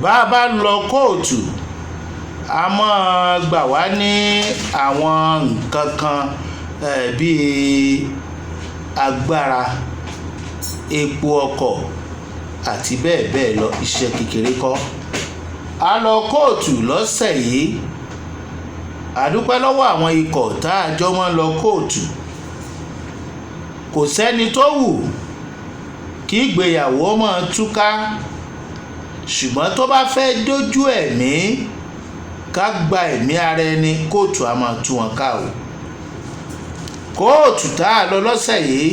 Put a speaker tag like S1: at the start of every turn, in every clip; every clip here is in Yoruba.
S1: Bá a bá lọ kóòtù, a máa gbà wá ní àwọn nǹkan kan bíi agbára, epo ọkọ̀ àti bẹ́ẹ̀ bẹ́ẹ̀ lọ. Iṣẹ́ kékeré kọ́. A lọ kóòtù lọ́sẹ̀ yìí. A dúpẹ́ lọ́wọ́ àwọn ikọ̀ tá a jọ máa ń lọ kóòtù. Kò sẹ́ni tó wù kí ìgbéyàwó máa túká, ṣùgbọ́n tó bá fẹ́ dojú ẹ̀mí ká gba ẹ̀mí ara ẹni, kóòtù a máa tú wọn ká o. Kóòtù tá a lọ lọ́sẹ̀ yìí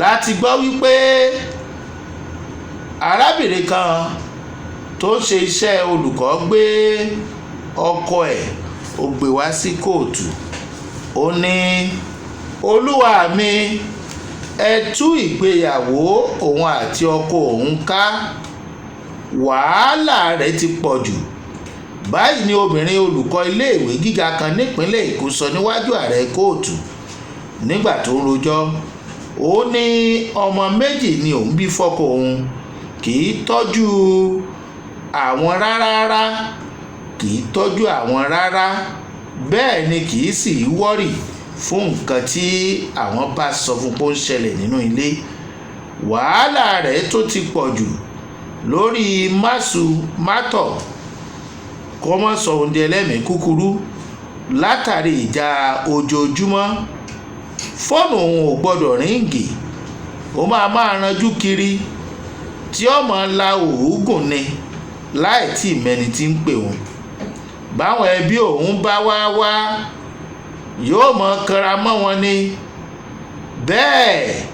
S1: láti gbọ́ wípé arábìnrin kan tó ń ṣe iṣẹ́ olùkọ́ gbé ọkọ ẹ̀, ó gbé wá sí kóòtù. Ó ní, "Olúwa mi, ẹ tú ìgbéyàwó òun àti ọkọ òun ká, wàhálà rẹ̀ ti pọ̀ jù." Báyìí ni obìnrin olùkọ́ iléèwé gíga kan nípìnlẹ̀ Èkó sọ níwájú ààrẹ kóòtù nígbà tó ń rojọ́. Ó ní ọmọ méjì ni òun bí fọ́kọ òun, kì í tọ́jú àwọn rárá, kì í tọ́jú àwọn rárá, bẹ́ẹ̀ ni kì í sì worry fún nǹkan tí àwọn bá sọ fún pé ó ń ṣẹlẹ̀ nínú ilé. Wàhálà rẹ̀ tó ti pọ̀ jù lórí máṣu mátọ̀ kó má sọ òun di ẹlẹ́mìí kúkúrú látàrí ìjà ojoojúmọ́. Fóònù òun ò gbọ́dọ̀ ring, ó máa máa ranjú kiri tí ó máa la òógùn ni láì tí mẹ́ni tí ń pè òun. Báwọn ẹbí òun bá wá wá, yóò mọ kanra mọ́ wọn ni. Bẹ́ẹ̀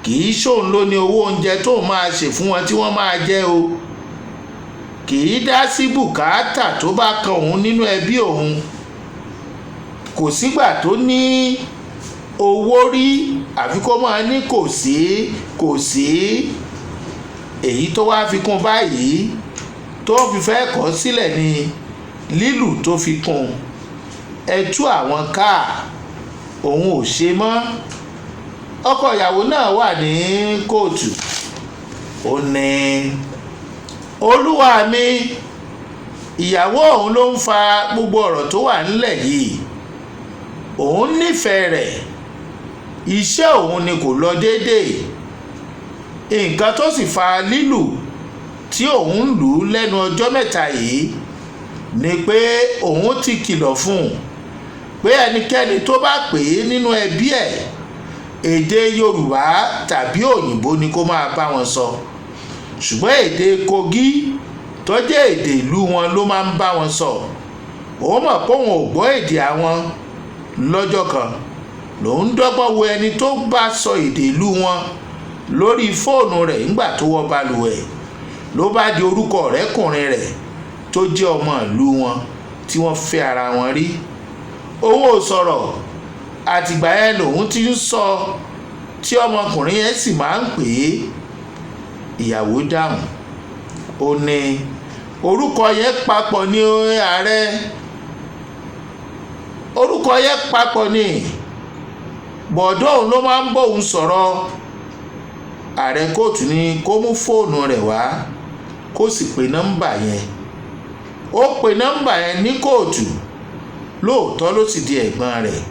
S1: kì í ṣòun ló ní owó oúnjẹ tóun máa ṣe fún wọn tí wọ́n máa jẹ o. Kì í dá sí bùkátà tó bá kan òun nínú ẹbí òun. Kò sígbà tó ní owó rí àfi kó máa ní kò sí, kò sí. Èyí tó wá fi kún báyìí tó fi fẹ́ kọ̀ sílẹ̀ ní lílù tó fi kún. Ẹ tú àwọn ká, òun ò ṣe mọ́. Ọkọ ìyàwó náà wà ní kóòtù. Ó ní, "Olúwa mi, ìyàwó òun ló ń fa gbogbo ọ̀rọ̀ tó wà nílẹ̀ yìí. Òun nífẹ̀ẹ́ rẹ̀, iṣẹ́ òun ni kò lọ déédéé. Nǹkan tó sì fa lílù tí òun ń lù lẹ́nu ọjọ́ mẹ́ta yìí ni pé òun ti kìlọ̀ fún un pé ẹnikẹ́ni tó bá pè é nínú ẹbí ẹ̀, èdè Yorùbá tàbí òyìnbó ni kó máa bá wọn sọ, ṣùgbọ́n èdè Kogi tó jẹ́ èdè ìlú wọn ló máa ń bá wọn sọ. Òun mọ̀ pé òun ò gbọ́ èdè àwọn. Lọ́jọ́ kan lòun dọ́gbọ́n wo ẹni tó bá sọ èdè ìlú wọn lórí fóònù rẹ̀ nígbà tó wọ balùwẹ̀, ló bá di orúkọ ọ̀rẹ́kùnrin rẹ̀ tó jẹ́ ọmọ ìlú wọn tí wọ́n fẹ́ ara wọn rí. Òun ò sọ̀rọ̀. Àtìgbà yẹn lòun ti ń sọ tí ọmọkùnrin yẹn sì máa ń pè é." Ìyàwó dáhùn, ó ní orúkọ yẹn papọ̀ ní ààrẹ, orúkọ yẹn papọ̀ ní bọ̀dọ̀ òun ló máa ń bóun sọ̀rọ̀. Ààrẹ kóòtù ní kó mú fóònù rẹ̀ wá, kó sì pe nọ́mbà yẹn. Ó pe nọ́mbà yẹn ní kóòtù, lóòótọ́ ló sì di ẹ̀gbọ́n rẹ̀.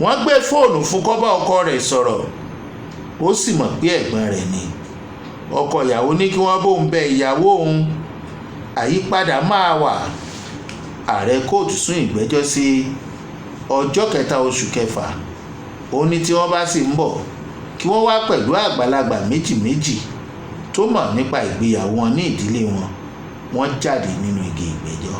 S1: Wọ́n gbé fóònù fún kó bá ọkọ rẹ̀ sọ̀rọ̀, ó sì mọ̀ pé ẹ̀gbọ́n rẹ̀ ni. Ọkọ ìyàwó ní kí wọ́n bóun bẹ ìyàwó òun, àyípadà máa wà. Ààrẹ kóòtù sún ìgbẹ́jọ́ sí ọjọ́ 3 oṣù kẹfà. Ó ní tí wọ́n bá sì ń bọ̀, kí wọ́n wá pẹ̀lú àgbàlagbà méjì méjì tó mọ̀ nípa ìgbéyàwó wọn ní ìdílé wọn. Wọ́n jáde nínú igi ìgbẹ́jọ́.